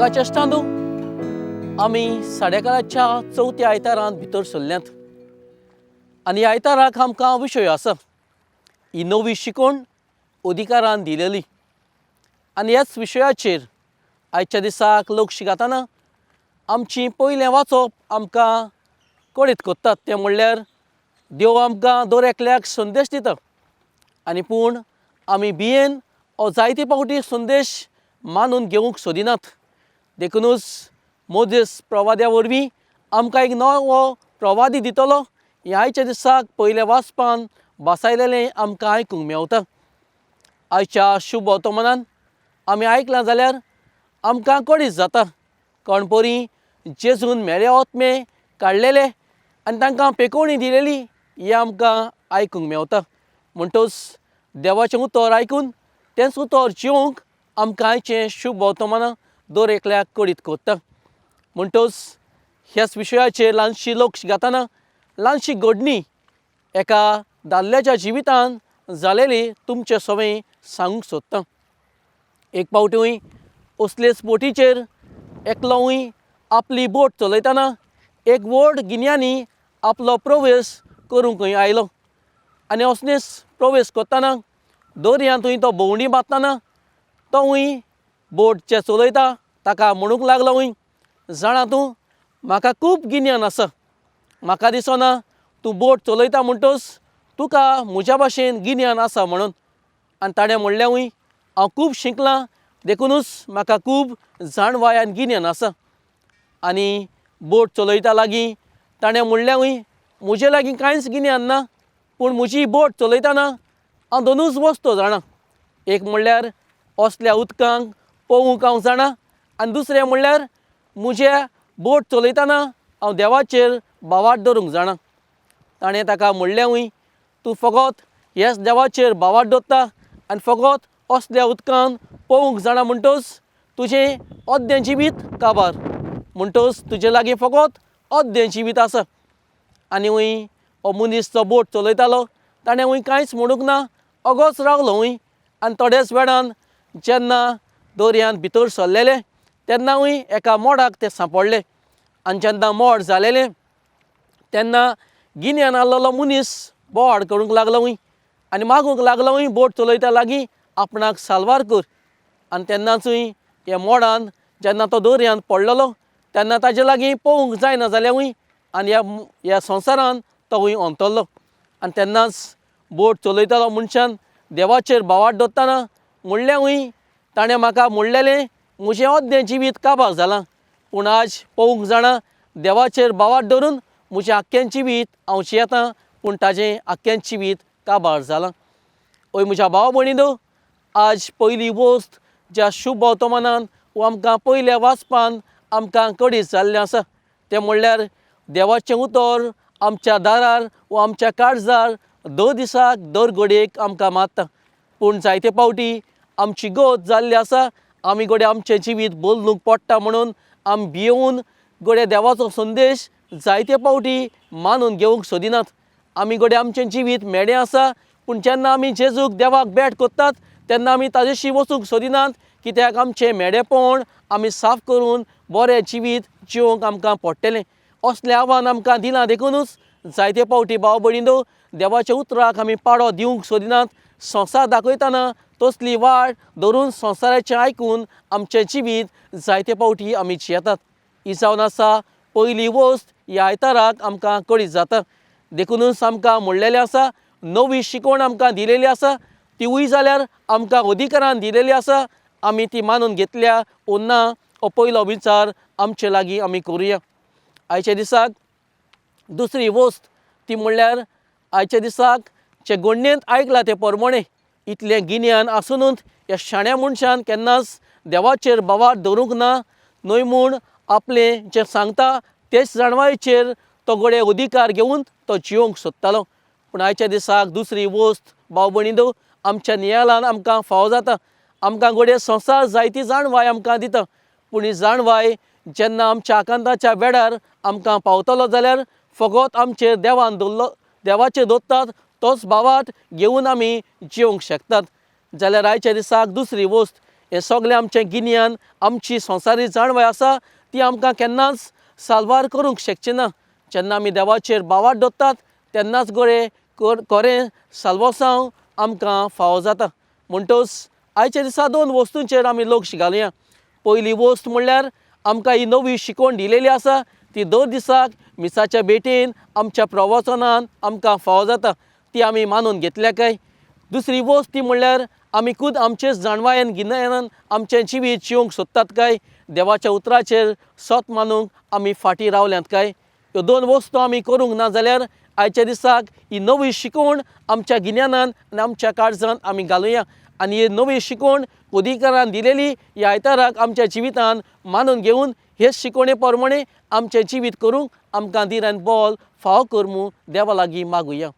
मोगाच्या इश्टांनो, आमी साडेकाराच्या चवथ्या आयतारांत भितर सरल्यात आनी ह्या आयताराक आमकां विशय आसा ही नवी शिकवण अधिकारान दिलेली. आनी ह्याच विशयाचेर आयच्या दिसाक लोक शिकतना आमची पयलें वाचप आमकां कळीत करतात तें म्हणल्यार देव आमकां दर एकल्याक संदेश दिता आनी पूण आमी भियेन हो जायते फावटी संदेश मानून घेवंक सोदिनात. देखुनूच मोजेस प्रवाद्या वरवीं आमकां एक नवो प्रवादी दितलो हें आयच्या दिसाक पयल्या वाचपान बसायलेलें आमकां आयकूंक मेवता. आयच्या शुभ वर्तमानान आमी आयकलां जाल्यार आमकां कळीत जाता कोण परी जेजून मेळे ओतमे काडलेले आनी तांकां पेकोवणी दिलेली हें आमकां आयकूंक मेवता. म्हणटच देवाचें उतर आयकून तेंच उतर जिवंक आमकां आयचें शुभ वर्तमानां दर एकल्याक कळीत करता. म्हणटच ह्याच विशयाचेर ल्हानशी लोक घेतना ल्हानशी घडणी एका दादल्याच्या जिवितान जालेली तुमचे सवंय सांगूंक सोदता. एक फावटूय असलेच बोटीचेर एकलोय आपली बोट चलयतना एक व्हड गिन्यानी आपलो प्रवेश करूंकय आयलो आनी असलेच प्रवेश करतना दर्यांतूय तो भोंवडी मारतना तोवूय बोट जे चलयता ताका म्हणूंक लागलो, वय जाणा तूं म्हाका खूब गिन्यान आसा, म्हाका दिसना तूं बोट चलयता म्हणटच तुका म्हज्या भाशेन गिन्यान आसा म्हणून. आनी ताणें म्हणलें, वय हांव खूब शिकलां देखुनूच म्हाका खूब जाणवाय आनी गिन्यान आसा. आनी बोट चलयता लागीं ताणें म्हणलें, वय म्हजे लागीं कांयच गिन्यान ना, पूण म्हजी बोट चलयतना हांव दोनूच वस्तू जाणा, एक म्हणल्यार असल्या उदकांक पोवूंक हांव जाणा आनी दुसरें म्हणल्यार म्हज्या बोट चलयतना हांव देवाचेर भावार्थ दवरूंक जाणा. ताणें ताका म्हणलें, वय तूं फकत ह्याच देवाचेर भावार्थ दवरता आनी फकत असल्या उदकान पोवूंक जाणा म्हणटच तुजें अर्दें जिवीत काबार, म्हणटच तुजे लागीं फकत अर्दें जिवीत आसा. आनी वय हो मनीस जो बोट चलयतालो ताणें वय कांयच म्हणूंक ना, ओगोच रावलो वय. आनी थोड्याच वेळान जेन्ना दर्यांत भितर सरलेले तेन्ना वय एका मोडाक ते सांपडले आनी जेन्ना मोड जालेलें तेन्ना गिन्यान आहलेलो मनीस बोवाळ करूंक लागलो वय आनी मागूंक लागलो वय बोट चलयता लागीं आपणाक साल्वार कर. आनी तेन्नाचूय ह्या मोडान जेन्ना तो दर्यांत पडलेलो तेन्ना ताजे लागीं पोवूंक जायना जालें वय आनी ह्या संवसारान तो वय अंतरलो. आनी तेन्नाच बोट चलयतालो मनशान देवाचेर भावार्थ दवरतना म्हणलें वय ताणें म्हाका म्हणलेलें म्हजें अर्दें जिवीत काबार जालां, पूण आज पळोवंक जाणा देवाचेर भावार्थ दवरून म्हजें आख्खें जिवीत हांव जियेतां, पूण ताजें आख्खें जिवीत काबार जालां. हय म्हज्या भाव भयणीनो, आज पयली वस्त ज्या शुभ वर्तमानान वो आमकां पयल्या वाचपान आमकां कळीत जाल्लें आसा तें म्हणल्यार देवाचें उतर आमच्या दारार वो आमच्या काळजार दर दिसाक दर घडयेक आमकां मारता. पूण जायते फावटी आमची गत जाल्ली आसा आमी घडये आमचें जिवीत बदलूंक पडटा म्हणून आमी भियोवन घडये देवाचो संदेश जायते फावटी मानून घेवंक सोदिनात. आमी घडये आमचें जिवीत मेडें आसा, पूण जेन्ना आमी जेजूक देवाक भेट करतात तेन्ना आमी ताजेशी वचूंक सोदिनात, कित्याक आमचें मेडेपण आमी साफ करून बरें जिवीत जिवंक आमकां पडटलें असलें आव्हान आमकां दिलां. देखुनूच जायते फावटी भाव भयणीनो देवाच्या उतराक आमी पाडो दिवंक सोदिनात. संवसार दाखयतना तसली वाट धरून संवसाराचें आयकून आमचें जिवीत जायते फावटी आमी जियेतात. ही जावन आसा पयली वस्त ह्या आयताराक आमकां कळीत जाता. देखुनूच आमकां म्हणलेलें आसा नवी शिकवण आमकां दिलेली आसा, तिवूय जाल्यार आमकां अधिकारान दिलेली आसा, आमी ती मानून घेतल्या ओ ना हो पयलो विचार आमचे लागीं आमी करुया. आयच्या दिसाक दुसरी वस्त ती म्हणल्यार आयच्या दिसाक जे घडणेंत आयकलां तें परमणें इतलें गिन्यान आसुनूच ह्या शाण्या मनशान केन्नाच देवाचेर भावार्थ दवरूंक ना, न्हय म्हूण आपलें जें सांगता तेच जाणवायेचेर तो घडये अधिकार घेवन तो जिवंक सोदतालो. पूण आयच्या दिसाक दुसरी वस्त भाव भयणीनो आमच्या नियालान आमकां फावो जाता. आमकां घडये संवसार जायती जाणवाय आमकां दिता, पूण ही जाणवाय जेन्ना आमच्या आकांताच्या वेळार आमकां पावतलो जाल्यार फकत आमचेर देवान दवरलो देवाचेर दवरतात तोच भावार्थ घेवन आमी जिवंक शकतात. जाल्यार आयच्या दिसाक दुसरी वस्त हें सगळें आमचें गिन्यान, आमची संवसारी जाणवाय आसा ती आमकां केन्नाच साल्वार करूंक शकची ना. जेन्ना आमी देवाचेर भावार्थ दवरतात तेन्नाच गोरे खरें साल्वासांव आमकां फावो जाता. म्हणटच आयच्या दिसा दोन वस्तूंचेर आमी लक्ष घालुया. पयली वस्त म्हणल्यार आमकां ही नवी शिकवण दिलेली आसा ती दर दिसाक मिसाच्या भेटेन आमच्या प्रवचनान आमकां फावो जाता, ती आमी मानून घेतल्या काय? दुसरी वस्त ती म्हणल्यार आमी खूद आमचेच जाणवायेन गिन्यानान आमचें जिवीत जिवंक सोदतात काय? देवाच्या उतराचेर सत मानूंक आमी फाटीं रावल्यात काय? ह्यो दोन वस्तू आमी करूंक ना जाल्यार आयच्या दिसाक ही नवी शिकवण आमच्या गिन्यानान आनी आमच्या काळजान आमी घालुया आनी ही नवी शिकवण अधिकारान दिलेली ह्या आयताराक आमच्या जिवितान मानून घेवन हे शिकवणे प्रमाणे आमचें जिवीत करूंक आमकां धीर आनी बळ फावो कर म्हूण देवा लागीं मागुया.